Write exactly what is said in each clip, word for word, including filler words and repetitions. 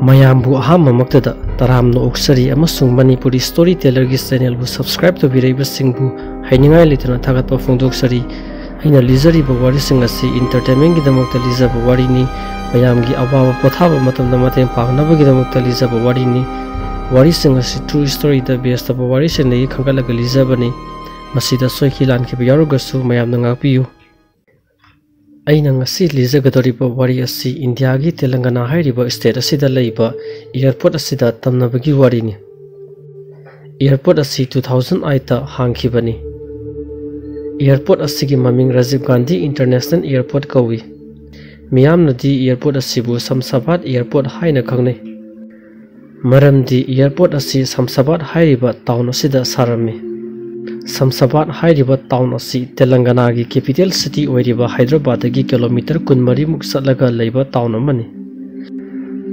ꯃꯌꯥꯝꯕꯨ ꯑꯍꯥꯟꯕꯃꯛꯇꯗ ꯇꯔꯥꯝꯅ ꯑꯣꯛꯆꯔꯤ ꯑꯃꯁꯨꯡ ꯃꯅꯤꯄꯨꯔꯤ ꯁ꯭ꯇꯣꯔꯤ ꯇꯦꯂꯔꯒꯤ ꯆꯦꯅꯦꯜꯕꯨ ꯁꯕꯁꯀ꯭ꯔꯥꯏꯕ ꯇꯧꯕꯤꯔꯛꯏꯕꯁꯤꯡꯕꯨ ꯍꯥꯏꯅꯤꯡꯉꯥꯏ ꯂꯩꯇꯅ ꯊꯥꯒꯠꯄ ꯐꯣꯡꯗꯣꯛꯆꯔꯤ꯫ ꯑꯩꯅ ꯂꯤꯖꯔꯤꯕ ꯋꯥꯔꯤꯁꯤꯡ ꯑꯁꯤ ꯏꯟꯇꯔꯇꯦꯟꯃꯦꯟꯒꯤꯗꯃꯛꯇ ꯂꯤꯖꯕ ꯋꯥꯔꯤꯅꯤ, ꯃꯌꯥꯝꯒꯤ ꯑꯋꯥꯕ ꯄꯣꯊꯥꯕ ꯃꯇꯝꯗ ꯃꯇꯦꯡ ꯄꯥꯡꯅꯕꯒꯤꯗꯃꯛꯇ ꯂꯤꯖꯕ ꯋꯥꯔꯤꯅꯤ꯫ ꯋꯥꯔꯤꯁꯤꯡ ꯑꯁꯤ ꯇ꯭ꯔꯨ ꯁ꯭ꯇꯣꯔꯤꯗ ꯕꯦꯁ ꯇꯧꯕ ꯋꯥꯔꯤꯁꯤꯡꯗꯒꯤ ꯈꯟꯒꯠꯂꯒ ꯂꯤꯖꯕꯅꯤ꯫ ꯃꯁꯤꯗ ꯁꯣꯏꯈꯤ ꯂꯥꯟꯈꯤꯕ ꯌꯥꯎꯔꯒꯁꯨ ꯃꯌꯥꯝꯅ ꯉꯥꯛꯄꯤꯌꯨ꯫ ꯑꯩꯅ ꯉꯁꯤ ꯂꯤꯖꯒꯗꯧꯔꯤꯕ ꯋꯥꯔꯤ ꯑꯁꯤ ꯏꯟꯗꯤꯌꯥꯒꯤ ꯇꯦꯂꯪꯒꯅꯥ ꯍꯥꯏꯔꯤꯕ ꯁ꯭ꯇꯦꯠ ꯑꯁꯤꯗ ꯂꯩꯕ ꯑꯦꯌꯔꯄꯣꯔꯠ ꯑꯁꯤꯗ ꯇꯝꯅꯕꯒꯤ ꯋꯥꯔꯤꯅꯤ꯫ ꯑꯦꯌꯔꯄꯣꯔꯠ ꯑꯁꯤ ꯇꯨ ꯊꯥꯎꯖꯟ ꯑꯥꯏꯠꯇ ꯍꯥꯡꯈꯤꯕꯅꯤ꯫ ꯑꯦꯌꯔꯄꯣꯔꯠ ꯑꯁꯤꯒꯤ ꯃꯃꯤꯡ ꯔꯥꯖꯤꯕ ꯒꯥꯟꯙꯤ ꯏꯟꯇꯔꯅꯦꯁꯅꯦꯜ ꯑꯦꯌꯔꯄꯣꯔꯠ ꯀꯧꯏ꯫ ꯃꯤꯌꯥꯝꯅꯗꯤ ꯑꯦꯌꯔꯄꯣꯔꯠ ꯑꯁꯤꯕꯨ ꯁꯝꯁꯥꯕꯥꯗ ꯑꯦꯌꯔꯄꯣꯔꯠ ꯍꯥꯏꯅ ꯈꯪꯅꯩ꯫ ꯃꯔꯝꯗꯤ ꯑꯦꯌꯔꯄꯣꯔꯠ ꯑꯁꯤ ꯁꯝꯁꯥꯕꯥꯗ ꯍꯥꯏꯔꯤꯕ ꯇꯥꯎꯟ ꯑꯁꯤꯗ ꯁꯥꯔꯝꯃꯤ꯫ ꯁꯝꯁꯥꯕꯥꯗ ꯍꯥꯏꯔꯤꯕ ꯇꯥꯎꯟ ꯑꯁꯤ ꯇꯦꯂꯪꯒꯅꯥꯒꯤ ꯀꯦꯄꯤꯇꯦꯜ ꯁꯤꯇꯤ ꯑꯣꯏꯔꯤꯕ ꯍꯥꯏꯗ꯭ꯔꯕꯥꯗꯇꯒꯤ ꯀꯤꯂꯣꯃꯤꯇꯔ ꯀꯨꯟꯃꯔꯤꯃꯨꯛ ꯆꯠꯂꯒ ꯂꯩꯕ ꯇꯥꯎꯟ ꯑꯃꯅꯤ꯫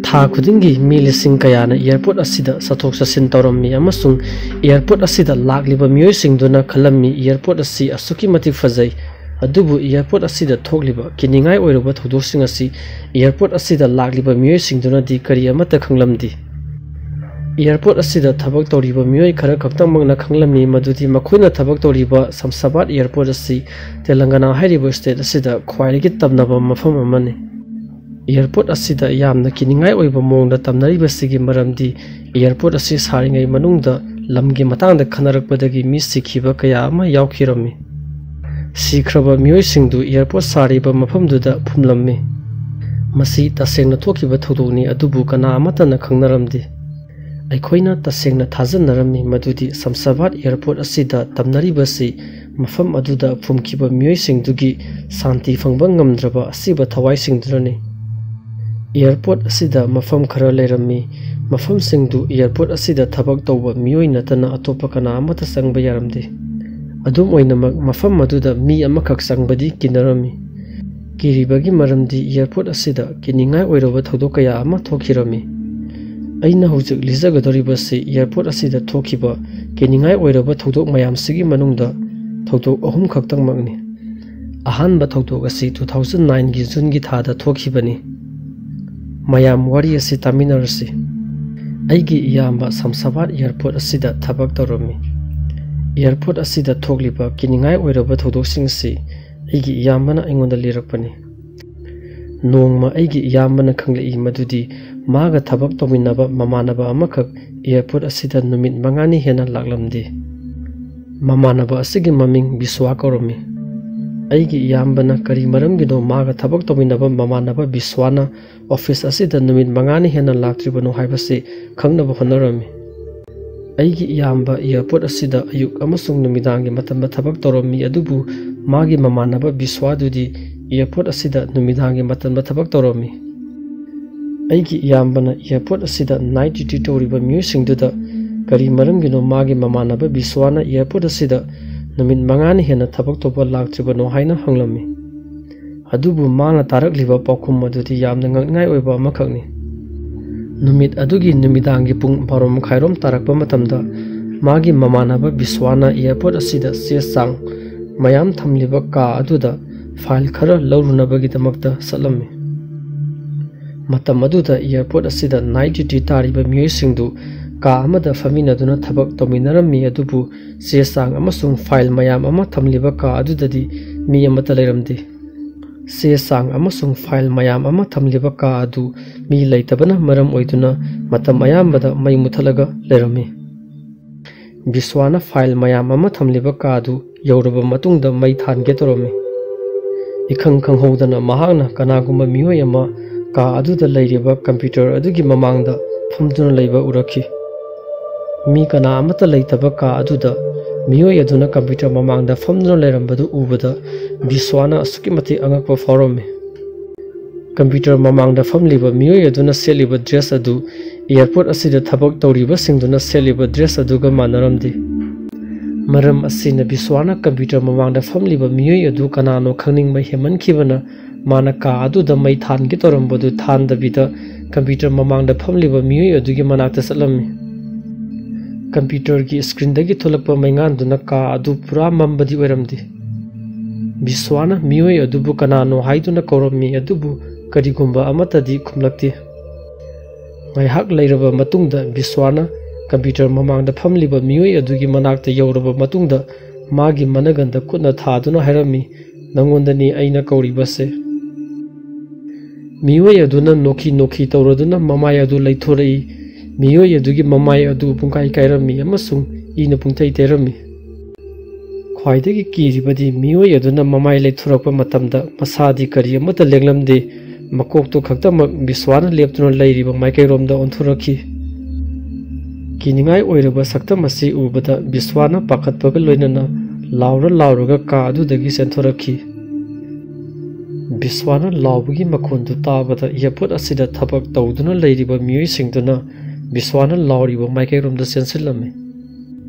ꯊꯥ ꯈꯨꯗꯤꯡꯒꯤ ꯃꯤ ꯂꯤꯁꯤꯡ ꯀꯌꯥꯅ ꯑꯦꯌꯔꯄꯣꯔꯠ ꯑꯁꯤꯗ ꯆꯠꯊꯣꯛ ꯆꯠꯁꯤꯟ ꯇꯧꯔꯝꯃꯤ ꯑꯃꯁꯨꯡ ꯑꯦꯌꯔꯄꯣꯔꯠ ꯑꯁꯤꯗ ꯂꯥꯛꯂꯤꯕ ꯃꯤꯑꯣꯏꯁꯤꯡꯗꯨꯅ ꯈꯜꯂꯝꯃꯤ, ꯑꯦꯌꯔꯄꯣꯔꯠ ꯑꯁꯤ ꯑꯁꯨꯛꯀꯤ ꯃꯇꯤꯛ ꯐꯖꯩ, ꯑꯗꯨꯕꯨ ꯑꯦꯌꯔꯄꯣꯔꯠ ꯑꯁꯤꯗ ꯊꯣꯛꯂꯤꯕ ꯀꯤꯅꯤꯡꯉꯥꯏ ꯑꯣꯏꯔꯕ ꯊꯧꯗꯣꯛꯁꯤꯡ ꯑꯁꯤ ꯑꯦꯌꯔꯄꯣꯔꯠ ꯑꯁꯤꯗ ꯂꯥꯛꯂꯤꯕ ꯃꯤꯑꯣꯏꯁꯤꯡꯗꯨꯅꯗꯤ ꯀꯔꯤ ꯑꯃꯠꯇ ꯈꯪꯂꯝꯗꯦ꯫ ꯑꯦꯌꯔꯄꯣꯔꯠ ꯑꯁꯤꯗ ꯊꯕꯛ ꯇꯧꯔꯤꯕ ꯃꯤꯑꯣꯏ ꯈꯔ ꯈꯛꯇꯃꯛꯅ ꯈꯪꯂꯝꯃꯤ ꯃꯗꯨꯗꯤ ꯃꯈꯣꯏꯅ ꯊꯕꯛ ꯇꯧꯔꯤꯕ ꯁꯝꯁꯥꯕꯥꯗ ꯑꯦꯌꯔꯄꯣꯔꯠ ꯑꯁꯤ ꯇꯦꯂꯪꯒꯅꯥ ꯍꯥꯏꯔꯤꯕ ꯁ꯭ꯇꯦꯠ ꯑꯁꯤꯗ ꯈ꯭ꯋꯥꯏꯗꯒꯤ ꯇꯝꯅꯕ ꯃꯐꯝ ꯑꯃꯅꯤ꯫ ꯑꯦꯌꯔꯄꯣꯔꯠ ꯑꯁꯤꯗ ꯌꯥꯝꯅ ꯀꯤꯅꯤꯡꯉꯥꯏ ꯑꯣꯏꯕ ꯃꯑꯣꯡꯗ ꯇꯝꯅꯔꯤꯕꯁꯤꯒꯤ ꯃꯔꯝꯗꯤ ꯑꯦꯌꯔꯄꯣꯔꯠ ꯑꯁꯤ ꯁꯥꯔꯤꯉꯩ ꯃꯅꯨꯡꯗ ꯂꯝꯒꯤ ꯃꯇꯥꯡꯗ ꯈꯟꯅꯔꯛꯄꯗꯒꯤ ꯃꯤ ꯁꯤꯈꯤꯕ ꯀꯌꯥ ꯑꯃ ꯌꯥꯎꯈꯤꯔꯝꯃꯤ꯫ ꯁꯤꯈ꯭ꯔꯕ ꯃꯤꯑꯣꯏꯁꯤꯡꯗꯨ ꯑꯦꯌꯔꯄꯣꯔꯠ ꯁꯥꯔꯤꯕ ꯃꯐꯝꯗꯨꯗ ꯐꯨꯝꯂꯝꯃꯤ꯫ ꯃꯁꯤ ꯇꯁꯦꯡꯅ ꯊꯣꯛꯈꯤꯕ ꯊꯧꯗꯣꯛꯅꯤ, ꯑꯗꯨꯕꯨ ꯀꯅꯥ ꯑꯃꯠꯇꯅ ꯈꯪꯅꯔꯝꯗꯦ꯫ ꯑꯩꯈꯣꯏꯅ ꯇꯁꯦꯡꯅ ꯊꯥꯖꯅꯔꯝꯃꯤ ꯃꯗꯨꯗꯤ ꯁꯝꯁꯥꯕꯥꯗ ꯑꯦꯌꯔꯄꯣꯔꯠ ꯑꯁꯤꯗ ꯇꯝꯅꯔꯤꯕꯁꯤ ꯃꯐꯝ ꯑꯗꯨꯗ ꯐꯨꯝꯈꯤꯕ ꯃꯤꯑꯣꯏꯁꯤꯡꯗꯨꯒꯤ ꯁꯥꯟꯇꯤ ꯐꯪꯕ ꯉꯝꯗ꯭ꯔꯕ ꯑꯁꯤꯕ ꯊꯋꯥꯏꯁꯤꯡꯗꯨꯅꯅꯤ꯫ ꯑꯦꯌꯔꯄꯣꯔꯠ ꯑꯁꯤꯗ ꯃꯐꯝ ꯈꯔ ꯂꯩꯔꯝꯃꯤ꯫ ꯃꯐꯝꯁꯤꯡꯗꯨ ꯑꯦꯌꯔꯄꯣꯔꯠ ꯑꯁꯤꯗ ꯊꯕꯛ ꯇꯧꯕ ꯃꯤꯑꯣꯏ ꯅꯠꯇꯅ ꯑꯇꯣꯞꯄ ꯀꯅꯥ ꯑꯃꯠꯇ ꯆꯪꯕ ꯌꯥꯔꯝꯗꯦ꯫ ꯑꯗꯨꯝ ꯑꯣꯏꯅꯃꯛ, ꯃꯐꯝ ꯑꯗꯨꯗ ꯃꯤ ꯑꯃꯈꯛ ꯆꯪꯕꯗꯤ ꯀꯤꯅꯔꯝꯃꯤ꯫ ꯀꯤꯔꯤꯕꯒꯤ ꯃꯔꯝꯗꯤ ꯑꯦꯌꯔꯄꯣꯔꯠ ꯑꯁꯤꯗ ꯀꯤꯅꯤꯡꯉꯥꯏ ꯑꯣꯏꯔꯕ ꯊꯧꯗꯣꯛ ꯀꯌꯥ ꯑꯃ ꯊꯣꯛꯈꯤꯔꯝꯃꯤ꯫ ꯑꯩꯅ ꯍꯧꯖꯤꯛ ꯂꯤꯖꯒꯗꯧꯔꯤꯕꯁꯤ ꯑꯦꯌꯔꯄꯣꯔꯠ ꯑꯁꯤꯗ ꯊꯣꯛꯈꯤꯕ ꯀꯤꯅꯤꯡꯉꯥꯏ ꯑꯣꯏꯔꯕ ꯊꯧꯗꯣꯛ ꯃꯌꯥꯝꯁꯤꯒꯤ ꯃꯅꯨꯡꯗ ꯊꯧꯗꯣꯛ ꯑꯍꯨꯝ ꯈꯛꯇꯃꯛꯅꯤ꯫ ꯑꯍꯥꯟꯕ ꯊꯧꯗꯣꯛ ꯑꯁꯤ ꯇꯨ ꯊꯥꯎꯖꯟ ꯅꯥꯏꯟꯒꯤ ꯖꯨꯟꯒꯤ ꯊꯥꯗ ꯊꯣꯛꯈꯤꯕꯅꯤ꯫ ꯃꯌꯥꯝ ꯋꯥꯔꯤ ꯑꯁꯤ ꯇꯥꯃꯤꯟꯅꯔꯁꯤ꯫ ꯑꯩꯒꯤ ꯏꯌꯥꯝꯕ ꯁꯝꯁꯥꯕꯥꯗ ꯑꯦꯌꯔꯄꯣꯔꯠ ꯑꯁꯤꯗ ꯊꯕꯛ ꯇꯧꯔꯝꯃꯤ꯫ ꯑꯦꯌꯔꯄꯣꯔꯠ ꯑꯁꯤꯗ ꯊꯣꯛꯂꯤꯕ ꯀꯤꯅꯤꯡꯉꯥꯏ ꯑꯣꯏꯔꯕ ꯊꯧꯗꯣꯛꯁꯤꯡ ꯑꯁꯤ ꯑꯩꯒꯤ ꯏꯌꯥꯝꯕꯅ ꯑꯩꯉꯣꯟꯗ ꯂꯤꯔꯛꯄꯅꯤ꯫ ꯅꯣꯡꯃ ꯑꯩꯒꯤ ꯏꯌꯥꯝꯕꯅ ꯈꯪꯂꯛꯏ ꯃꯗꯨꯗꯤ ꯃꯥꯒ ꯊꯕꯛ ꯇꯧꯃꯤꯟꯅꯕ ꯃꯃꯥꯟꯅꯕ ꯑꯃꯈꯛ ꯑꯦꯌꯔꯄꯣꯔꯠ ꯑꯁꯤꯗ ꯅꯨꯃꯤꯠ ꯃꯉꯥꯅꯤ ꯍꯦꯟꯅ ꯂꯥꯛꯂꯝꯗꯦ꯫ ꯃꯃꯥꯟꯅꯕ ꯑꯁꯤꯒꯤ ꯃꯃꯤꯡ ꯕꯤꯁ꯭ꯋꯥ ꯀꯧꯔꯝꯃꯤ꯫ ꯑꯩꯒꯤ ꯏꯌꯥꯝꯕꯅ ꯀꯔꯤ ꯃꯔꯝꯒꯤꯅꯣ ꯃꯥꯒ ꯊꯕꯛ ꯇꯧꯃꯤꯟꯅꯕ ꯃꯃꯥꯟꯅꯕ ꯕꯤꯁ꯭ꯋꯥꯅ ꯑꯣꯐꯤꯁ ꯑꯁꯤꯗ ꯅꯨꯃꯤꯠ ꯃꯉꯥꯅꯤ ꯍꯦꯟꯅ ꯂꯥꯛꯇ꯭ꯔꯤꯕꯅꯣ ꯍꯥꯏꯕꯁꯤ ꯈꯪꯅꯕ ꯍꯣꯠꯅꯔꯝꯃꯤ꯫ ꯑꯩꯒꯤ ꯏꯌꯥꯝꯕ ꯑꯦꯌꯔꯄꯣꯔꯠ ꯑꯁꯤꯗ ꯑꯌꯨꯛ ꯑꯃꯁꯨꯡ ꯅꯨꯃꯤꯗꯥꯡꯒꯤ ꯃꯇꯝꯗ ꯊꯕꯛ ꯇꯧꯔꯝꯃꯤ, ꯑꯗꯨꯕꯨ ꯃꯥꯒꯤ ꯃꯃꯥꯟꯅꯕ ꯕꯤꯁ꯭ꯋꯥꯗꯨꯗꯤ ꯑꯦꯌꯔꯄꯣꯔꯠ ꯑꯁꯤꯗ ꯅꯨꯃꯤꯗꯥꯡꯒꯤ ꯃꯇꯝꯗ ꯊꯕꯛ ꯇꯧꯔꯝꯃꯤ꯫ ꯑꯩꯒꯤ ꯏꯌꯥꯝꯕꯅ ꯑꯦꯌꯔꯄꯣꯔꯠ ꯑꯁꯤꯗ ꯅꯥꯏꯠ ꯗ꯭ꯌꯨꯇꯤ ꯇꯧꯔꯤꯕ ꯃꯤꯑꯣꯏꯁꯤꯡꯗꯨꯗ ꯀꯔꯤ ꯃꯔꯝꯒꯤꯅꯣ ꯃꯥꯒꯤ ꯃꯃꯥꯟꯅꯕ ꯕꯤꯁ꯭ꯋꯥꯅ ꯑꯦꯌꯔꯄꯣꯔꯠ ꯑꯁꯤꯗ ꯅꯨꯃꯤꯠ ꯃꯉꯥꯅꯤ ꯍꯦꯟꯅ ꯊꯕꯛ ꯇꯧꯕ ꯂꯥꯛꯇ꯭ꯔꯤꯕꯅꯣ ꯍꯥꯏꯅ ꯍꯪꯂꯝꯃꯤ꯫ ꯑꯗꯨꯕꯨ ꯃꯥꯅ ꯇꯥꯔꯛꯂꯤꯕ ꯄꯥꯎꯈꯨꯝ ꯑꯗꯨꯗꯤ ꯌꯥꯝꯅ ꯉꯛꯅꯤꯡꯉꯥꯏ ꯑꯣꯏꯕ ꯑꯃꯈꯛꯅꯤ꯫ ꯅꯨꯃꯤꯠ ꯑꯗꯨꯒꯤ ꯅꯨꯃꯤꯗꯥꯡꯒꯤ ꯄꯨꯡ ꯕꯥꯔꯣ ꯃꯈꯥꯏꯔꯣꯝ ꯇꯥꯔꯛꯄ ꯃꯇꯝꯗ ꯃꯥꯒꯤ ꯃꯃꯥꯟꯅꯕ ꯕꯤꯁ꯭ꯋꯥꯅ ꯑꯦꯌꯔꯄꯣꯔꯠ ꯑꯁꯤꯗ ꯆꯦ ꯆꯥꯡ ꯃꯌꯥꯝ ꯊꯝꯂꯤꯕ ꯀꯥ ꯑꯗꯨꯗ ꯐꯥꯏꯜ ꯈꯔ ꯂꯧꯔꯨꯅꯕꯒꯤꯗꯃꯛꯇ ꯆꯠꯂꯝꯃꯤ꯫ ꯃꯇꯝ ꯑꯗꯨꯗ ꯑꯦꯌꯔꯄꯣꯔꯠ ꯑꯁꯤꯗ ꯅꯥꯏꯠ ꯗ꯭ꯌꯨꯇꯤ ꯇꯥꯔꯤꯕ ꯃꯤꯑꯣꯏꯁꯤꯡꯗꯨ ꯀꯥ ꯑꯃꯗ ꯐꯝꯃꯤꯟꯅꯗꯨꯅ ꯊꯕꯛ ꯇꯧꯃꯤꯟꯅꯔꯝꯃꯤ, ꯑꯗꯨꯕꯨ ꯆꯦ ꯆꯥꯡ ꯑꯃꯁꯨꯡ ꯐꯥꯏꯜ ꯃꯌꯥꯝ ꯑꯃ ꯊꯝꯂꯤꯕ ꯀꯥ ꯑꯗꯨꯗꯗꯤ ꯃꯤ ꯑꯃꯠꯇ ꯂꯩꯔꯝꯗꯦ꯫ ꯆꯦ ꯆꯥꯡ ꯑꯃꯁꯨꯡ ꯐꯥꯏꯜ ꯃꯌꯥꯝ ꯑꯃ ꯊꯝꯂꯤꯕ ꯀꯥ ꯑꯗꯨ ꯃꯤ ꯂꯩꯇꯕꯅ ꯃꯔꯝ ꯑꯣꯏꯗꯨꯅ ꯃꯇꯝ ꯑꯌꯥꯝꯕꯗ ꯃꯩ ꯃꯨꯊꯠꯂꯒ ꯂꯩꯔꯝꯃꯤ꯫ ꯕꯤꯁ꯭ꯋꯥꯅ ꯐꯥꯏꯜ ꯃꯌꯥꯝ ꯑꯃ ꯊꯝꯂꯤꯕ ꯀꯥ ꯑꯗꯨ ꯌꯧꯔꯕ ꯃꯇꯨꯡꯗ ꯃꯩ ꯊꯥꯟꯒꯦ ꯇꯧꯔꯝꯃꯤ꯫ ꯏꯈꯪ ꯈꯪꯍꯧꯗꯅ ꯃꯍꯥꯛꯅ ꯀꯅꯥꯒꯨꯝꯕ ꯃꯤꯑꯣꯏ ꯑꯃ ꯀꯥ ꯑꯗꯨꯗ ꯂꯩꯔꯤꯕ ꯀꯝꯄ꯭ꯌꯨꯇꯔ ꯑꯗꯨꯒꯤ ꯃꯃꯥꯡꯗ ꯐꯝꯗꯨꯅ ꯂꯩꯕ ꯎꯔꯛꯈꯤ꯫ ꯃꯤ ꯀꯅꯥ ꯑꯃꯠꯇ ꯂꯩꯇꯕ ꯀꯥ ꯑꯗꯨꯗ ꯃꯤꯑꯣꯏ ꯑꯗꯨꯅ ꯀꯝꯄ꯭ꯌꯨꯇꯔ ꯃꯃꯥꯡꯗ ꯐꯝꯗꯨꯅ ꯂꯩꯔꯝꯕꯗꯨ ꯎꯕꯗ ꯕꯤꯁ꯭ꯋꯥꯅ ꯑꯁꯨꯛꯀꯤ ꯃꯇꯤꯛ ꯑꯉꯛꯄ ꯐꯥꯎꯔꯝꯃꯤ꯫ ꯀꯝꯄ꯭ꯌꯨꯇꯔ ꯃꯃꯥꯡꯗ ꯐꯝꯂꯤꯕ ꯃꯤꯑꯣꯏ ꯑꯗꯨꯅ ꯁꯦꯠꯂꯤꯕ ꯗ꯭ꯔꯦꯁ ꯑꯗꯨ ꯑꯦꯌꯔꯄꯣꯔꯠ ꯑꯁꯤꯗ ꯊꯕꯛ ꯇꯧꯔꯤꯕꯁꯤꯡꯗꯨꯅ ꯁꯦꯠꯂꯤꯕ ꯗ꯭ꯔꯦꯁ ꯑꯗꯨꯒ ꯃꯥꯟꯅꯔꯝꯗꯦ꯫ ꯃꯔꯝ ꯑꯁꯤꯅ ꯕꯤꯁ꯭ꯋꯥꯅ ꯀꯝꯄ꯭ꯌꯨꯇꯔ ꯃꯃꯥꯡꯗ ꯐꯝꯂꯤꯕ ꯃꯤꯑꯣꯏ ꯑꯗꯨ ꯀꯅꯥꯅꯣ ꯈꯪꯅꯤꯡꯕ ꯍꯦꯟꯃꯟꯈꯤꯕꯅ ꯃꯥꯅ ꯀꯥ ꯑꯗꯨꯗ ꯃꯩ ꯊꯥꯟꯒꯦ ꯇꯧꯔꯝꯕꯗꯨ ꯊꯥꯟꯗꯕꯤꯗ ꯀꯝꯄ꯭ꯌꯨꯇꯔ ꯃꯃꯥꯡꯗ ꯐꯝꯂꯤꯕ ꯃꯤꯑꯣꯏ ꯑꯗꯨꯒꯤ ꯃꯅꯥꯛꯇ ꯆꯠꯂꯝꯃꯤ꯫ ꯀꯝꯄ꯭ꯌꯨꯇꯔꯒꯤ ꯁ꯭ꯀ꯭ꯔꯤꯟꯗꯒꯤ ꯊꯣꯛꯂꯛꯄ ꯃꯩꯉꯥꯟꯗꯨꯅ ꯀꯥ ꯑꯗꯨ ꯄꯨꯔꯥ ꯃꯝꯕꯗꯤ ꯑꯣꯏꯔꯝꯗꯦ꯫ ꯕꯤꯁ꯭ꯋꯥꯅ ꯃꯤꯑꯣꯏ ꯑꯗꯨꯕꯨ ꯀꯅꯥꯅꯣ ꯍꯥꯏꯗꯨꯅ ꯀꯧꯔꯝꯃꯤ, ꯑꯗꯨꯕꯨ ꯀꯔꯤꯒꯨꯝꯕ ꯑꯃꯠꯇꯗꯤ ꯈꯨꯝꯂꯛꯇꯦ꯫ ꯉꯥꯏꯍꯥꯛ ꯂꯩꯔꯕ ꯃꯇꯨꯡꯗ ꯕꯤꯁ꯭ꯋꯥꯅ ꯀꯝꯄ꯭ꯌꯨꯇꯔ ꯃꯃꯥꯡꯗ ꯐꯝꯂꯤꯕ ꯃꯤꯑꯣꯏ ꯑꯗꯨꯒꯤ ꯃꯅꯥꯛꯇ ꯌꯧꯔꯕ ꯃꯇꯨꯡꯗ ꯃꯥꯒꯤ ꯃꯅꯒꯟꯗ ꯈꯨꯠꯅ ꯊꯥꯗꯨꯅ ꯍꯥꯏꯔꯝꯃꯤ, "ꯅꯪꯉꯣꯟꯗꯅꯤ ꯑꯩꯅ ꯀꯧꯔꯤꯕꯁꯦ"꯫ ꯃꯤꯑꯣꯏ ꯑꯗꯨꯅ ꯅꯣꯛꯈꯤ ꯅꯣꯛꯈꯤ ꯇꯧꯔꯗꯨꯅ ꯃꯃꯥꯏ ꯑꯗꯨ ꯂꯩꯊꯣꯔꯛꯏ꯫ ꯃꯤꯑꯣꯏ ꯑꯗꯨꯒꯤ ꯃꯃꯥꯏ ꯑꯗꯨ ꯄꯨꯡꯀꯥꯏ ꯀꯥꯏꯔꯝꯃꯤ ꯑꯃꯁꯨꯡ ꯏꯅ ꯄꯨꯡꯊꯩ ꯇꯩꯔꯝꯃꯤ꯫ ꯈ꯭ꯋꯥꯏꯗꯒꯤ ꯀꯤꯔꯤꯕꯗꯤ ꯃꯤꯑꯣꯏ ꯑꯗꯨꯅ ꯃꯃꯥꯏ ꯂꯩꯊꯣꯔꯛꯄ ꯃꯇꯝꯗ ꯃꯁꯥꯗꯤ ꯀꯔꯤ ꯑꯃꯠꯇ ꯂꯦꯡꯂꯝꯗꯦ꯫ ꯃꯀꯣꯛꯇꯨ ꯈꯛꯇꯃꯛ ꯕꯤꯁ꯭ꯋꯥꯅ ꯂꯦꯞꯇꯨꯅ ꯂꯩꯔꯤꯕ ꯃꯥꯏꯀꯩꯔꯣꯝꯗ ꯑꯣꯟꯊꯣꯔꯛꯈꯤ꯫ ꯀꯤꯅꯤꯡꯉꯥꯏ ꯑꯣꯏꯔꯕ ꯁꯛꯇꯝ ꯑꯁꯤ ꯎꯕꯗ ꯕꯤꯁ꯭ꯋꯥꯅ ꯄꯥꯈꯠꯄꯒ ꯂꯣꯏꯅꯅ ꯂꯥꯎꯔ ꯂꯥꯎꯔꯒ ꯀꯥ ꯑꯗꯨꯗꯒꯤ ꯆꯦꯟꯊꯣꯔꯛꯈꯤ꯫ ꯕꯤꯁ꯭ꯋꯥꯅ ꯂꯥꯎꯕꯒꯤ ꯃꯈꯣꯟꯗꯨ ꯇꯥꯕꯗ ꯑꯦꯌꯔꯄꯣꯔꯠ ꯑꯁꯤꯗ ꯊꯕꯛ ꯇꯧꯗꯨꯅ ꯂꯩꯔꯤꯕ ꯃꯤꯑꯣꯏꯁꯤꯡꯗꯨꯅ ꯕꯤꯁ꯭ꯋꯥꯅ ꯂꯥꯎꯔꯤꯕ ꯃꯥꯏꯀꯩꯔꯣꯝꯗ ꯆꯦꯟꯁꯤꯜꯂꯝꯃꯤ꯫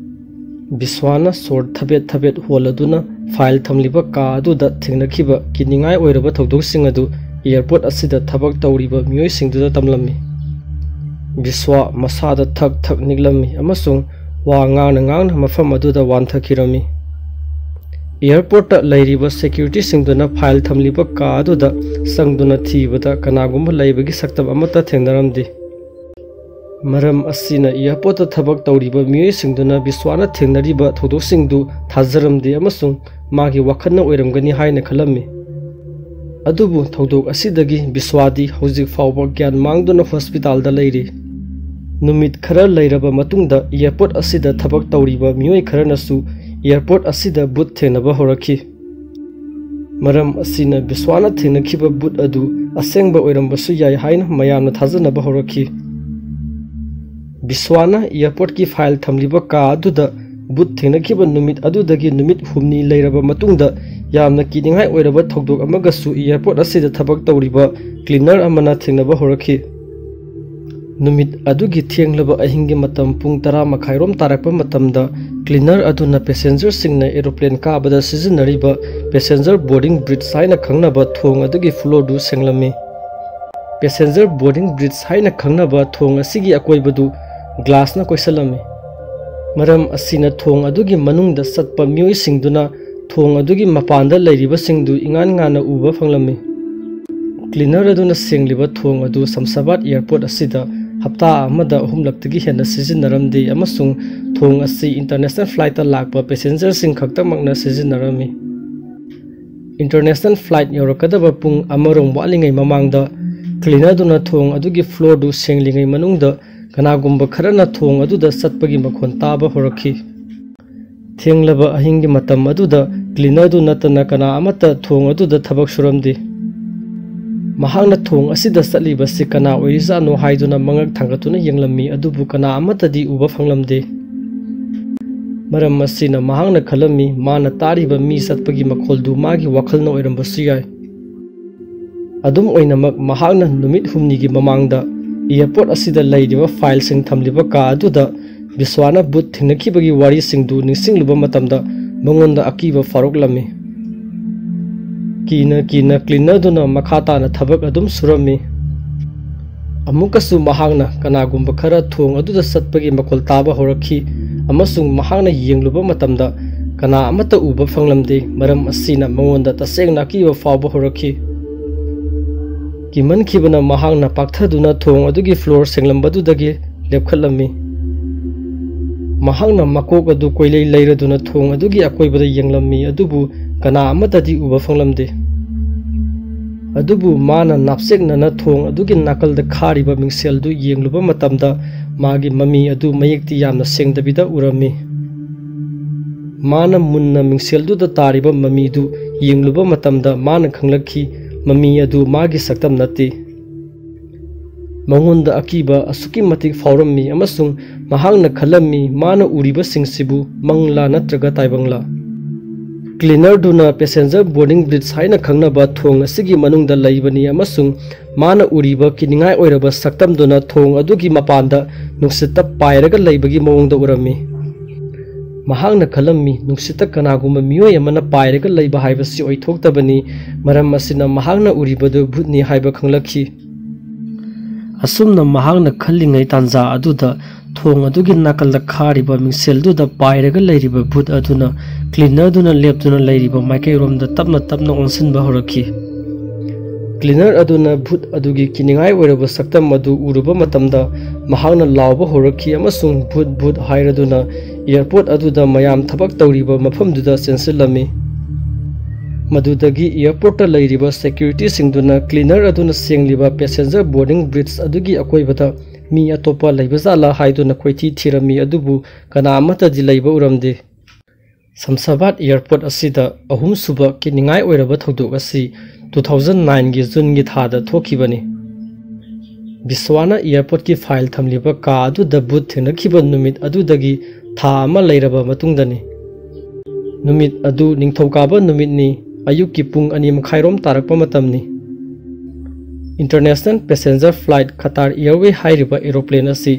ꯕꯤꯁ꯭ꯋꯥꯅ ꯁꯣꯔ ꯊꯕꯦꯠ ꯊꯕꯦꯠ ꯍꯣꯜꯂꯗꯨꯅ ꯐꯥꯏꯜ ꯊꯝꯂꯤꯕ ꯀꯥ ꯑꯗꯨꯗ ꯊꯦꯡꯅꯈꯤꯕ ꯀꯤꯅꯤꯡꯉꯥꯏ ꯑꯣꯏꯔꯕ ꯊꯧꯗꯣꯛꯁꯤꯡ ꯑꯗꯨ ꯑꯦꯌꯔꯄꯣꯔꯠ ꯑꯁꯤꯗ ꯊꯕꯛ ꯇꯧꯔꯤꯕ ꯃꯤꯑꯣꯏꯁꯤꯡꯗꯨꯗ ꯇꯝꯂꯝꯃꯤ꯫ ꯕꯤꯁ꯭ꯋꯥ ꯃꯁꯥꯗ ꯊꯛ ꯊꯛ ꯅꯤꯛꯂꯝꯃꯤ ꯑꯃꯁꯨꯡ ꯋꯥ ꯉꯥꯡꯅ ꯉꯥꯡꯅ ꯃꯐꯝ ꯑꯗꯨꯗ ꯋꯥꯟꯊꯈꯤꯔꯝꯃꯤ꯫ ꯑꯦꯌꯔꯄꯣꯔꯠꯇ ꯂꯩꯔꯤꯕ ꯁꯦꯀ꯭ꯌꯨꯔꯤꯇꯤꯁꯤꯡꯗꯨꯅ ꯐꯥꯏꯜ ꯊꯝꯂꯤꯕ ꯀꯥ ꯑꯗꯨꯗ ꯆꯪꯗꯨꯅ ꯊꯤꯕꯗ ꯀꯅꯥꯒꯨꯝꯕ ꯂꯩꯕꯒꯤ ꯁꯛꯇꯝ ꯑꯃꯠꯇ ꯊꯦꯡꯅꯔꯝꯗꯦ꯫ ꯃꯔꯝ ꯑꯁꯤꯅ ꯑꯦꯌꯔꯄꯣꯔꯠꯇ ꯊꯕꯛ ꯇꯧꯔꯤꯕ ꯃꯤꯑꯣꯏꯁꯤꯡꯗꯨꯅ ꯕꯤꯁ꯭ꯋꯥꯅ ꯊꯦꯡꯅꯔꯤꯕ ꯊꯧꯗꯣꯛꯁꯤꯡꯗꯨ ꯊꯥꯖꯔꯝꯗꯦ ꯑꯃꯁꯨꯡ ꯃꯥꯒꯤ ꯋꯥꯈꯜꯅ ꯑꯣꯏꯔꯝꯒꯅꯤ ꯍꯥꯏꯅ ꯈꯜꯂꯝꯃꯤ꯫ ꯑꯗꯨꯕꯨ ꯊꯧꯗꯣꯛ ꯑꯁꯤꯗꯒꯤ ꯕꯤꯁ꯭ꯋꯥꯗꯤ ꯍꯧꯖꯤꯛ ꯐꯥꯎꯕ ꯒ꯭ꯌꯥꯟ ꯃꯥꯡꯗꯨꯅ ꯍꯣꯁꯄꯤꯇꯥꯜꯗ ꯂꯩꯔꯤ꯫ ꯅꯨꯃꯤꯠ ꯈꯔ ꯂꯩꯔꯕ ꯃꯇꯨꯡꯗ ꯑꯦꯌꯔꯄꯣꯔꯠ ꯑꯁꯤꯗ ꯊꯕꯛ ꯇꯧꯔꯤꯕ ꯃꯤꯑꯣꯏ ꯈꯔꯅꯁꯨ ꯑꯦꯌꯔꯄꯣꯔꯠ ꯑꯁꯤꯗ ꯚꯨꯠ ꯊꯦꯡꯅꯕ ꯍꯧꯔꯛꯈꯤ꯫ ꯃꯔꯝ ꯑꯁꯤꯅ ꯕꯤꯁ꯭ꯋꯥꯅ ꯊꯦꯡꯅꯈꯤꯕ ꯚꯨꯠ ꯑꯗꯨ ꯑꯁꯦꯡꯕ ꯑꯣꯏꯔꯝꯕꯁꯨ ꯌꯥꯏ ꯍꯥꯏꯅ ꯃꯌꯥꯝꯅ ꯊꯥꯖꯅꯕ ꯍꯧꯔꯛꯈꯤ꯫ ꯕꯤꯁ꯭ꯋꯥꯅ ꯑꯦꯌꯔꯄꯣꯔꯠꯀꯤ ꯐꯥꯏꯜ ꯊꯝꯂꯤꯕ ꯀꯥ ꯑꯗꯨꯗ ꯚꯨꯠ ꯊꯦꯡꯅꯈꯤꯕ ꯅꯨꯃꯤꯠ ꯑꯗꯨꯗꯒꯤ ꯅꯨꯃꯤꯠ ꯍꯨꯝꯅꯤ ꯂꯩꯔꯕ ꯃꯇꯨꯡꯗ ꯌꯥꯝꯅ ꯀꯤꯅꯤꯡꯉꯥꯏ ꯑꯣꯏꯔꯕ ꯊꯧꯗꯣꯛ ꯑꯃꯒꯁꯨ ꯑꯦꯌꯔꯄꯣꯔꯠ ꯑꯁꯤꯗ ꯊꯕꯛ ꯇꯧꯔꯤꯕ ꯀ꯭ꯂꯤꯅꯔ ꯑꯃꯅ ꯊꯦꯡꯅꯕ ꯍꯧꯔꯛꯈꯤ꯫ ꯅꯨꯃꯤꯠ ꯑꯗꯨꯒꯤ ꯊꯦꯡꯂꯕ ꯑꯍꯤꯡꯒꯤ ꯃꯇꯝ ꯄꯨꯡ ꯇꯔꯥ ꯃꯈꯥꯏꯔꯣꯝ ꯇꯥꯔꯛꯄ ꯃꯇꯝꯗ ꯀ꯭ꯂꯤꯅꯔ ꯑꯗꯨꯅ ꯄꯦꯁꯦꯟꯖꯔꯁꯤꯡꯅ ꯑꯦꯔꯣꯄ꯭ꯂꯦꯟ ꯀꯥꯕꯗ ꯁꯤꯖꯤꯟꯅꯔꯤꯕ ꯄꯦꯁꯦꯟꯖꯔ ꯕꯣꯔꯗꯤꯡ ꯕ꯭ꯔꯤꯖ ꯍꯥꯏꯅ ꯈꯪꯅꯕ ꯊꯣꯡ ꯑꯗꯨꯒꯤ ꯐ꯭ꯂꯣꯔꯗꯨ ꯁꯦꯡꯂꯝꯃꯤ꯫ ꯄꯦꯁꯦꯟꯖꯔ ꯕꯣꯔꯗꯤꯡ ꯕ꯭ꯔꯤꯖ ꯍꯥꯏꯅ ꯈꯪꯅꯕ ꯊꯣꯡ ꯑꯁꯤꯒꯤ ꯑꯀꯣꯏꯕꯗꯨ ꯒ꯭ꯂꯥꯁꯅ ꯀꯣꯏꯁꯜꯂꯝꯃꯤ꯫ ꯃꯔꯝ ꯑꯁꯤꯅ ꯊꯣꯡ ꯑꯗꯨꯒꯤ ꯃꯅꯨꯡꯗ ꯆꯠꯄ ꯃꯤꯑꯣꯏꯁꯤꯡꯗꯨꯅ ꯊꯣꯡ ꯑꯗꯨꯒꯤ ꯃꯄꯥꯟꯗ ꯂꯩꯔꯤꯕꯁꯤꯡꯗꯨ ꯏꯉꯥꯟ ꯉꯥꯟꯅ ꯎꯕ ꯐꯪꯂꯝꯃꯤ꯫ ꯀ꯭ꯂꯤꯅꯔ ꯑꯗꯨꯅ ꯁꯦꯡꯂꯤꯕ ꯊꯣꯡ ꯑꯗꯨ ꯁꯝꯁꯥꯕꯥꯗ ꯑꯦꯌꯔꯄꯣꯔꯠ ꯑꯁꯤꯗ ꯍꯞꯇꯥ ꯑꯃꯗ ꯑꯍꯨꯝꯂꯛꯇꯒꯤ ꯍꯦꯟꯅ ꯁꯤꯖꯤꯟꯅꯔꯝꯗꯦ ꯑꯃꯁꯨꯡ ꯊꯣꯡ ꯑꯁꯤ ꯏꯟꯇꯔꯅꯦꯁꯅꯦꯜ ꯐ꯭ꯂꯥꯏꯠꯇ ꯂꯥꯛꯄ ꯄꯦꯁꯦꯟꯖꯔꯁꯤꯡ ꯈꯛꯇꯃꯛꯅ ꯁꯤꯖꯤꯟꯅꯔꯝꯃꯤ꯫ ꯏꯟꯇꯔꯅꯦꯁꯅꯦꯜ ꯐ꯭ꯂꯥꯏꯠ ꯌꯧꯔꯛꯀꯗꯕ ꯄꯨꯡ ꯑꯃꯔꯣꯝ ꯋꯥꯠꯂꯤꯉꯩ ꯃꯃꯥꯡꯗ ꯀ꯭ꯂꯤꯅꯔꯗꯨꯅ ꯊꯣꯡ ꯑꯗꯨꯒꯤ ꯐ꯭ꯂꯣꯔꯗꯨ ꯁꯦꯡꯂꯤꯉꯩ ꯃꯅꯨꯡꯗ ꯀꯅꯥꯒꯨꯝꯕ ꯈꯔꯅ ꯊꯣꯡ ꯑꯗꯨꯗ ꯆꯠꯄꯒꯤ ꯃꯈꯣꯟ ꯇꯥꯕ ꯍꯧꯔꯛꯈꯤ꯫ ꯊꯦꯡꯂꯕ ꯑꯍꯤꯡꯒꯤ ꯃꯇꯝ ꯑꯗꯨꯗ ꯀ꯭ꯂꯤꯅꯔꯗꯨ ꯅꯠꯇꯅ ꯀꯅꯥ ꯑꯃꯠꯇ ꯊꯣꯡ ꯑꯗꯨꯗ ꯊꯕꯛ ꯁꯨꯔꯝꯗꯦ꯫ ꯃꯍꯥꯛꯅ ꯊꯣꯡ ꯑꯁꯤꯗ ꯆꯠꯂꯤꯕꯁꯤ ꯀꯅꯥ ꯑꯣꯏꯔꯤꯖꯥꯠꯅꯣ ꯍꯥꯏꯗꯨꯅ ꯃꯉꯛ ꯊꯥꯡꯒꯠꯇꯨꯅ ꯌꯦꯡꯂꯝꯃꯤ, ꯑꯗꯨꯕꯨ ꯀꯅꯥ ꯑꯃꯠꯇꯗꯤ ꯎꯕ ꯐꯪꯂꯝꯗꯦ꯫ ꯃꯔꯝ ꯑꯁꯤꯅ ꯃꯍꯥꯛꯅ ꯈꯜꯂꯝꯃꯤ, ꯃꯥꯅ ꯇꯥꯔꯤꯕ ꯃꯤ ꯆꯠꯄꯒꯤ ꯃꯈꯣꯜꯗꯨ ꯃꯥꯒꯤ ꯋꯥꯈꯜꯅ ꯑꯣꯏꯔꯝꯕꯁꯨ ꯌꯥꯏ꯫ ꯑꯗꯨꯝ ꯑꯣꯏꯅꯃꯛ, ꯃꯍꯥꯛꯅ ꯅꯨꯃꯤꯠ ꯍꯨꯝꯅꯤꯒꯤ ꯃꯃꯥꯡꯗ ꯑꯦꯌꯔꯄꯣꯔꯠ ꯑꯁꯤꯗ ꯂꯩꯔꯤꯕ ꯐꯥꯏꯜꯁꯤꯡ ꯊꯝꯂꯤꯕ ꯀꯥ ꯑꯗꯨꯗ ꯕꯤꯁ꯭ꯋꯥꯅ ꯚꯨꯠ ꯊꯦꯡꯅꯈꯤꯕꯒꯤ ꯋꯥꯔꯤꯁꯤꯡꯗꯨ ꯅꯤꯡꯁꯤꯡꯂꯨꯕ ꯃꯇꯝꯗ ꯃꯉꯣꯟꯗ ꯑꯀꯤꯕ ꯐꯥꯎꯔꯛꯂꯝꯃꯤ꯫ ꯀꯤꯅ ꯀꯤꯅ ꯀ꯭ꯂꯤꯅꯔꯗꯨꯅ ꯃꯈꯥ ꯇꯥꯅ ꯊꯕꯛ ꯑꯗꯨꯝ ꯁꯨꯔꯝꯃꯤ꯫ ꯑꯃꯨꯛꯀꯁꯨ ꯃꯍꯥꯛꯅ ꯀꯅꯥꯒꯨꯝꯕ ꯈꯔ ꯊꯣꯡ ꯑꯗꯨꯗ ꯆꯠꯄꯒꯤ ꯃꯈꯣꯜ ꯇꯥꯕ ꯍꯧꯔꯛꯈꯤ, ꯑꯃꯁꯨꯡ ꯃꯍꯥꯛꯅ ꯌꯦꯡꯂꯨꯕ ꯃꯇꯝꯗ ꯀꯅꯥ ꯑꯃꯠꯇ ꯎꯕ ꯐꯪꯂꯝꯗꯦ꯫ ꯃꯔꯝ ꯑꯁꯤꯅ ꯃꯉꯣꯟꯗ ꯇꯁꯦꯡꯅ ꯑꯀꯤꯕ ꯐꯥꯎꯕ ꯍꯧꯔꯛꯈꯤ꯫ ꯀꯤꯃꯟꯈꯤꯕꯅ ꯃꯍꯥꯛꯅ ꯄꯥꯛꯊꯗꯨꯅ ꯊꯣꯡ ꯑꯗꯨꯒꯤ ꯐ꯭ꯂꯣꯔ ꯁꯦꯡꯂꯝꯕꯗꯨꯗꯒꯤ ꯂꯦꯞꯈꯠꯂꯝꯃꯤ꯫ ꯃꯍꯥꯛꯅ ꯃꯀꯣꯛ ꯑꯗꯨ ꯀꯣꯏꯂꯩ ꯂꯩꯔꯗꯨꯅ ꯊꯣꯡ ꯑꯗꯨꯒꯤ ꯑꯀꯣꯏꯕꯗ ꯌꯦꯡꯂꯝꯃꯤ, ꯑꯗꯨꯕꯨ ꯀꯅꯥ ꯑꯃꯠꯇꯗꯤ ꯎꯕ ꯐꯪꯂꯝꯗꯦ꯫ ꯑꯗꯨꯕꯨ ꯃꯥꯅ ꯅꯥꯞꯆꯦꯛꯅꯅ ꯊꯣꯡ ꯑꯗꯨꯒꯤ ꯅꯥꯀꯜꯗ ꯈꯥꯔꯤꯕ ꯃꯤꯡꯁꯦꯜꯗꯨ ꯌꯦꯡꯂꯨꯕ ꯃꯇꯝꯗ ꯃꯥꯒꯤ ꯃꯃꯤ ꯑꯗꯨ ꯃꯌꯦꯛꯇꯤ ꯌꯥꯝꯅ ꯁꯦꯡꯗꯕꯤꯗ ꯎꯔꯝꯃꯤ꯫ ꯃꯥꯅ ꯃꯨꯟꯅ ꯃꯤꯡꯁꯦꯜꯗꯨꯗ ꯇꯥꯔꯤꯕ ꯃꯃꯤꯗꯨ ꯌꯦꯡꯂꯨꯕ ꯃꯇꯝꯗ ꯃꯥꯅ ꯈꯪꯂꯛꯈꯤ, ꯃꯃꯤ ꯑꯗꯨ ꯃꯥꯒꯤ ꯁꯛꯇꯝ ꯅꯠꯇꯦ꯫ ꯃꯉꯣꯟꯗ ꯑꯀꯤꯕ ꯑꯁꯨꯛꯀꯤ ꯃꯇꯤꯛ ꯐꯥꯎꯔꯝꯃꯤ ꯑꯃꯁꯨꯡ ꯃꯍꯥꯛꯅ ꯈꯜꯂꯝꯃꯤ, ꯃꯥꯅ ꯎꯔꯤꯕꯁꯤꯡꯁꯤꯕꯨ ꯃꯪꯂꯥ ꯅꯠꯇ꯭ꯔꯒ ꯇꯥꯏꯕꯪꯂꯥ꯫ ꯀ꯭ꯂꯤꯅꯔꯗꯨꯅ ꯄꯦꯁꯦꯟꯖꯔ ꯕꯣꯔꯗꯤꯡ ꯕ꯭ꯔꯤꯖ ꯍꯥꯏꯅ ꯈꯪꯅꯕ ꯊꯣꯡ ꯑꯁꯤꯒꯤ ꯃꯅꯨꯡꯗ ꯂꯩꯕꯅꯤ ꯑꯃꯁꯨꯡ ꯃꯥꯅ ꯎꯔꯤꯕ ꯀꯤꯅꯤꯡꯉꯥꯏ ꯑꯣꯏꯔꯕ ꯁꯛꯇꯝꯗꯨꯅ ꯊꯣꯡ ꯑꯗꯨꯒꯤ ꯃꯄꯥꯟꯗ ꯅꯨꯡꯁꯤꯠꯇ ꯄꯥꯏꯔꯒ ꯂꯩꯕꯒꯤ ꯃꯑꯣꯡꯗ ꯎꯔꯝꯃꯤ꯫ ꯃꯍꯥꯛꯅ ꯈꯜꯂꯝꯃꯤ, ꯅꯨꯡꯁꯤꯠꯇ ꯀꯅꯥꯒꯨꯝꯕ ꯃꯤꯑꯣꯏ ꯑꯃꯅ ꯄꯥꯏꯔꯒ ꯂꯩꯕ ꯍꯥꯏꯕꯁꯤ ꯑꯣꯏꯊꯣꯛꯇꯕꯅꯤ, ꯃꯔꯝ ꯑꯁꯤꯅ ꯃꯍꯥꯛꯅ ꯎꯔꯤꯕꯗꯨ ꯚꯨꯠꯅꯤ ꯍꯥꯏꯕ ꯈꯪꯂꯛꯈꯤ꯫ ꯑꯁꯨꯝꯅ ꯃꯍꯥꯛꯅ ꯈꯜꯂꯤꯉꯩ ꯇꯥꯟꯖꯥ ꯑꯗꯨꯗ ꯊꯣꯡ ꯑꯗꯨꯒꯤ ꯅꯥꯀꯜꯗ ꯈꯥꯔꯤꯕ ꯃꯤꯡꯁꯦꯜꯗꯨꯗ ꯄꯥꯏꯔꯒ ꯂꯩꯔꯤꯕ ꯚꯨꯠ ꯑꯗꯨꯅ ꯀ꯭ꯂꯤꯅꯔꯗꯨꯅ ꯂꯦꯞꯇꯨꯅ ꯂꯩꯔꯤꯕ ꯃꯥꯏꯀꯩꯔꯣꯝꯗ ꯇꯞꯅ ꯇꯞꯅ ꯑꯣꯟꯁꯤꯟꯕ ꯍꯧꯔꯛꯈꯤ꯫ Cleaner ꯑꯗꯨꯅ ꯚꯨꯠ ꯑꯗꯨꯒꯤ ꯀꯤꯅꯤꯡꯉꯥꯏ ꯑꯣꯏꯔꯕ ꯁꯛꯇꯝ ꯑꯗꯨ ꯎꯔꯨꯕ ꯃꯇꯝꯗ, ꯃꯍꯥꯛꯅ ꯂꯥꯎꯕ ꯍꯧꯔꯛꯈꯤ ꯑꯃꯁꯨꯡ "ꯚꯨꯠ, ꯚꯨꯠ" ꯍꯥꯏꯔꯗꯨꯅ airport ꯑꯗꯨꯗ ꯃꯌꯥꯝ ꯊꯕꯛ ꯇꯧꯔꯤꯕ ꯃꯐꯝꯗꯨꯗ ꯆꯦꯟꯁꯤꯜꯂꯝꯃꯤ꯫ ꯃꯗꯨꯗꯒꯤ airportꯇ ꯂꯩꯔꯤꯕ securityꯁꯤꯡꯗꯨꯅ cleaner ꯑꯗꯨꯅ ꯁꯦꯡꯂꯤꯕ passenger boarding bridge ꯑꯗꯨꯒꯤ ꯑꯀꯣꯏꯕꯗ ꯃꯤ ꯑꯇꯣꯞꯄ ꯂꯩꯕꯖꯥꯠꯂꯥ ꯍꯥꯏꯗꯨꯅ ꯀꯣꯏꯊꯤ ꯊꯤꯔꯝꯃꯤ, ꯑꯗꯨꯕꯨ ꯀꯅꯥ ꯑꯃꯠꯇꯗꯤ ꯂꯩꯕ ꯎꯔꯝꯗꯦ꯫ ꯁꯝꯁꯥꯕꯥꯗ airport ꯑꯁꯤꯗ ꯑꯍꯨꯝꯁꯨꯕ ꯀꯤꯅꯤꯡꯉꯥꯏ ꯑꯣꯏꯔꯕ ꯊꯧꯗꯣꯛ ꯑꯁꯤ two thousand nineꯒꯤ Juneꯒꯤ ꯊꯥꯗ ꯊꯣꯛꯈꯤꯕꯅꯤ꯫ ꯕꯤꯁ꯭ꯋꯥꯅ airportꯀꯤ file ꯊꯝꯂꯤꯕ ꯀꯥ ꯑꯗꯨꯗ ꯚꯨꯠ ꯊꯦꯡꯅꯈꯤꯕ ꯅꯨꯃꯤꯠ ꯑꯗꯨꯗꯒꯤ ꯊꯥ ꯑꯃ ꯂꯩꯔꯕ ꯃꯇꯨꯡꯗꯅꯤ꯫ ꯅꯨꯃꯤꯠ ꯑꯗꯨ ꯅꯤꯡꯊꯧꯀꯥꯕ ꯅꯨꯃꯤꯠꯅꯤ, ꯑꯌꯨꯛꯀꯤ ꯄꯨꯡ ꯑꯅꯤ ꯃꯈꯥꯏꯔꯣꯝ ꯇꯥꯔꯛꯄ ꯃꯇꯝꯅꯤ꯫ International passenger flight Qatar Airway ꯍꯥꯏꯔꯤꯕ aeroplane ꯑꯁꯤ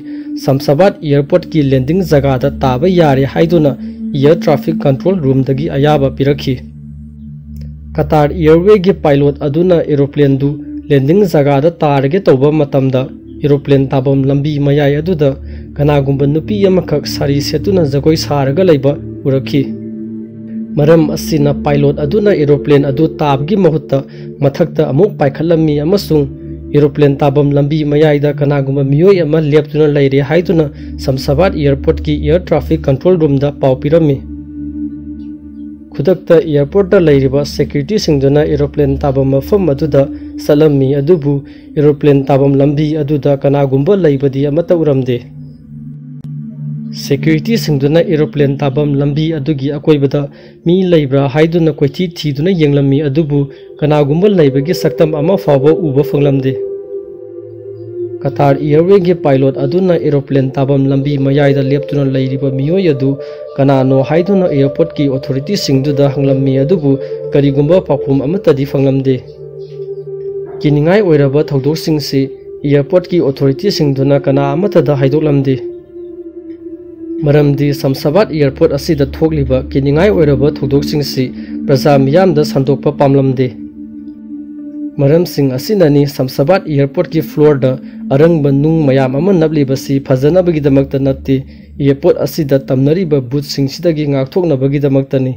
ꯁꯝꯁꯥꯕꯥꯗ airportꯀꯤ landing ꯖꯒꯥꯗ ꯇꯥꯕ ꯌꯥꯔꯦ ꯍꯥꯏꯗꯨꯅ air traffic control roomꯗꯒꯤ ꯑꯌꯥꯕ ꯄꯤꯔꯛꯈꯤ꯫ Qatar Airwayꯒꯤ pilot ꯑꯗꯨꯅ aeroplaneꯗꯨ landing ꯖꯒꯥꯗ ꯇꯥꯔꯒꯦ ꯇꯧꯕ ꯃꯇꯝꯗ, aeroplane ꯇꯥꯐꯝ ꯂꯝꯕꯤ ꯃꯌꯥꯏ ꯑꯗꯨꯗ ꯀꯅꯥꯒꯨꯝꯕ ꯅꯨꯄꯤ ꯑꯃꯈꯛ ꯁꯥꯔꯤ ꯁꯦꯠꯇꯨꯅ ꯖꯒꯣꯏ ꯁꯥꯔꯒ ꯂꯩꯕ ꯎꯔꯛꯈꯤ꯫ ꯃꯔꯝ ꯑꯁꯤꯅ, pilot ꯑꯗꯨꯅ aeroplane ꯑꯗꯨ ꯇꯥꯕꯒꯤ ꯃꯍꯨꯠꯇ ꯃꯊꯛꯇ ꯑꯃꯨꯛ ꯄꯥꯏꯈꯠꯂꯝꯃꯤ ꯑꯃꯁꯨꯡ aeroplane ꯇꯥꯐꯝ ꯂꯝꯕꯤ ꯃꯌꯥꯏꯗ ꯀꯅꯥꯒꯨꯝꯕ ꯃꯤꯑꯣꯏ ꯑꯃ ꯂꯦꯞꯇꯨꯅ ꯂꯩꯔꯦ ꯍꯥꯏꯗꯨꯅ ꯁꯝꯁꯥꯕꯥꯗ airportꯀꯤ air traffic control roomꯗ ꯄꯥꯎ ꯄꯤꯔꯝꯃꯤ꯫ ꯈꯨꯗꯛꯇ airportꯇ ꯂꯩꯔꯤꯕ securityꯁꯤꯡꯗꯨꯅ aeroplane ꯇꯥꯐꯝ ꯃꯐꯝ ꯑꯗꯨꯗ ꯆꯠꯂꯝꯃꯤ, ꯑꯗꯨꯕꯨ aeroplane ꯇꯥꯐꯝ ꯂꯝꯕꯤ ꯑꯗꯨꯗ ꯀꯅꯥꯒꯨꯝꯕ ꯂꯩꯕꯗꯤ ꯑꯃꯠꯇ ꯎꯔꯝꯗꯦ꯫ Securityꯁꯤꯡꯗꯨꯅ aeroplane ꯇꯥꯐꯝ ꯂꯝꯕꯤ ꯑꯗꯨꯒꯤ ꯑꯀꯣꯏꯕꯗ ꯃꯤ ꯂꯩꯕ꯭ꯔꯥ ꯍꯥꯏꯗꯨꯅ ꯀꯣꯏꯊꯤ ꯊꯤꯗꯨꯅ ꯌꯦꯡꯂꯝꯃꯤ, ꯑꯗꯨꯕꯨ ꯀꯅꯥꯒꯨꯝꯕ ꯂꯩꯕꯒꯤ ꯁꯛꯇꯝ ꯑꯃ ꯐꯥꯎꯕ ꯎꯕ ꯐꯪꯂꯝꯗꯦ꯫ Qatar Airwayꯒꯤ pilot ꯑꯗꯨꯅ aeroplane ꯇꯥꯐꯝ ꯂꯝꯕꯤ ꯃꯌꯥꯏꯗ ꯂꯦꯞꯇꯨꯅ ꯂꯩꯔꯤꯕ ꯃꯤꯑꯣꯏ ꯑꯗꯨ ꯀꯅꯥꯅꯣ ꯍꯥꯏꯗꯨꯅ airportꯀꯤ authorityꯁꯤꯡꯗꯨꯗ ꯍꯪꯂꯝꯃꯤ, ꯑꯗꯨꯕꯨ ꯀꯔꯤꯒꯨꯝꯕ ꯄꯥꯎꯈꯨꯝ ꯑꯃꯠꯇꯗꯤ ꯐꯪꯂꯝꯗꯦ꯫ ꯀꯤꯅꯤꯡꯉꯥꯏ ꯑꯣꯏꯔꯕ ꯊꯧꯗꯣꯛꯁꯤꯡꯁꯤ airportꯀꯤ authorityꯁꯤꯡꯗꯨꯅ ꯀꯅꯥ ꯑꯃꯠꯇꯗ ꯍꯥꯏꯗꯣꯛꯂꯝꯗꯦ꯫ ꯃꯔꯝꯗꯤ ꯁꯝꯁꯥꯕꯥꯗ airport ꯑꯁꯤꯗ ꯊꯣꯛꯂꯤꯕ ꯀꯤꯅꯤꯡꯉꯥꯏ ꯑꯣꯏꯔꯕ ꯊꯧꯗꯣꯛꯁꯤꯡꯁꯤ ꯄ꯭ꯔꯖꯥ ꯃꯤꯌꯥꯝꯗ ꯁꯟꯗꯣꯛꯄ ꯄꯥꯝꯂꯝꯗꯦ꯫ ꯃꯔꯝꯁꯤꯡ ꯑꯁꯤꯅꯅꯤ ꯁꯝꯁꯥꯕꯥꯗ airportꯀꯤ floorꯗ ꯑꯔꯪꯕ ꯅꯨꯡ ꯃꯌꯥꯝ ꯑꯃ ꯅꯞꯂꯤꯕꯁꯤ ꯐꯖꯅꯕꯒꯤꯗꯃꯛꯇ ꯅꯠꯇꯦ, airport ꯑꯁꯤꯗ ꯇꯝꯅꯔꯤꯕ ꯚꯨꯠꯁꯤꯡꯁꯤꯗꯒꯤ ꯉꯥꯛꯊꯣꯛꯅꯕꯒꯤꯗꯃꯛꯇꯅꯤ꯫